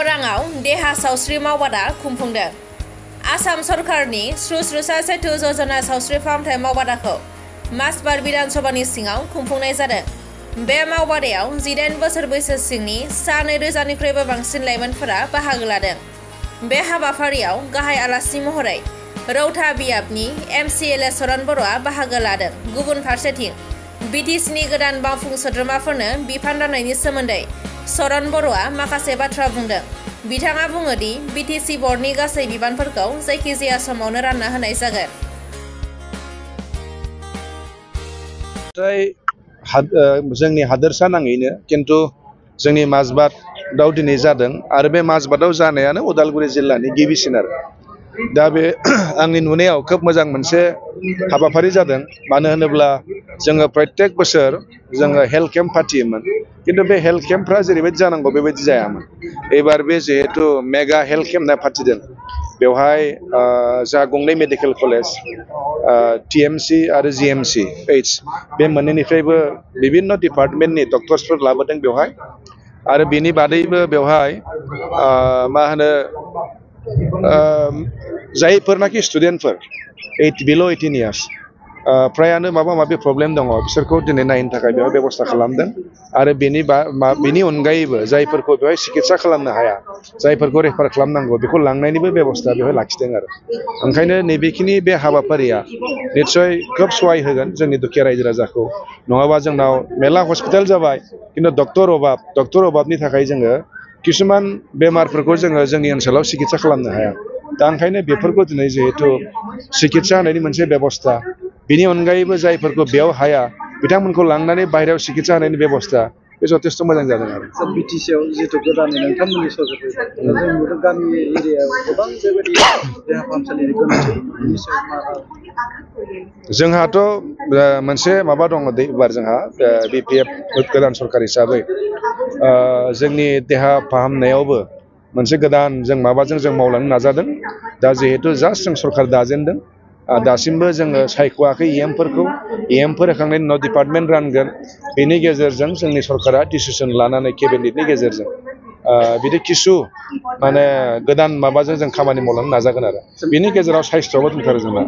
अराङाव देहा सावस्रि मावबादा खुंफुंदों। आसाम सरकारनि सुश्रुषा सेतु योजना सावस्रि फाहामथाय मावबादाखौ मासबार विधानसभानि सिङाव खुंफुंनाय जादों। बे मावबादायाव 18 बोसोर बैसो सिंनि सा 2000निख्रुइबो बांसिन लाइमोनफोरा बाहागो लादों। बे हाबाफारियाव गाहाय आलासि महरै रौता बियाबनि MCLA सरन बर'आ बाहागो लादों। गुबुन फारसेथिं BTCनि गोदान मावफुं सोद्रोमाफोरनो बिफान राननायनि सोमोन्दै सरन बर'आ माखासे बाथ्रा बुंदों। बिथाङा बुङो दि BTC बर्डनि गासै बिबानफोरखौ जायखिजाया समावनो रानना होनाय जागोन। जोंनि हादोरसा नाङैनो किन्तु जोंनि माजबादाव दिनै जादों आरो बे माजबादाव जानायानो उदालगुरि जिल्लानि गिबिसिन आरो दा बे आंनि नुनायाव खोब मोजां मोनसे हाबाफारि जादों। मानो होनोब्ला जोङो प्रत्येक बोसोर जोङो हेल्थ केम्प फाथियोमोन, किन्तु बे हेल्थ केम्पफ्रा जेरैबायदि जानांगौ बेबायदि जायामोन। एबार बे जिहेतु मेगा हेल्थ केम्प होनना फाथिदों, बेवहाय जा गंनै मेडिकेल कलेज TMC आरो GMC बे मोननैनिफ्रायबो बिभिन्न डिपार्टमेन्टनि डक्टर्सफोर लाबोदों बेवहाय। आरो बेनि बादैबो बेवहाय मा होनो जायफोरनाखि स्टुडेन्टफोर बिल' 18 इयार्स फ्रायानो माबा माबि प्रब्लेम दङ, बिसोरखौ दिनै नायनो थाखाय बेवहाय बेबस्था खालामदों। आरो बेनि अनगायैबो जायफोरखौ बेवहाय सिकित्सा खालामनो हाया, जायफोरखौ रेफार खालामनांगौ, बेखौ लांनायनिबो बेबस्था बेवहाय लाखिदों आरो ओंखायनो नैबेखिनि बे हाबाफारिया निस्सय खोब सहाय होगोन जोंनि दुखिया रायजो राजाखौ। नङाबा जोंनाव मेरला हस्पिटाल जाबाय, किन्तु डक्टर अभाबनि थाखाय जोङो किसुमान बेमारफोरखौ जोङो जोंनि ओनसोलाव सिकित्सा खालामनो हाया। दा ओंखायनो बेफोरखौ दिनै जिहेतु सिकित्सा होनायनि मोनसे बेबस्था, बेनि अनगायैबो जायफोरखौ बेयाव हाया बिथांमोनखौ लांनानै बाहेरायाव सिकित्सा होनायनि बेबस्था, बे जथेस्थ' मोजां जादों आरो BTCआव जिहेतु गोदानै नोंथांमोननि सरकार जों नुदों गामि एरियायाव गोबां बेबायदि देहा फाहामसालिनि गोनांथि। जोंहाथ' मोनसे माबा दङ एबार जोंहा BPF गोदान सरकार हिसाबै जोंनि देहा फाहामनायावबो मोनसे गोदान जों माबाजों जों मावलांनो नाजादों। दा जिहेतु जास्ट जों सरकार दाजेनदों, दासिमबो जोङो सायख'वाखै EMफोर होखांनायनि उनाव डिपार्टमेन्ट रानगोन। बेनि गेजेरजों जोंनि सरकारा डिसिसन लानानै केबिनेटनि गेजेरजों बिदि किसु माने गोदान माबाजों जों खामानि मावलांनो नाजागोन आरो बेनि गेजेराव साइन्सआवबो दंथारो जोंना।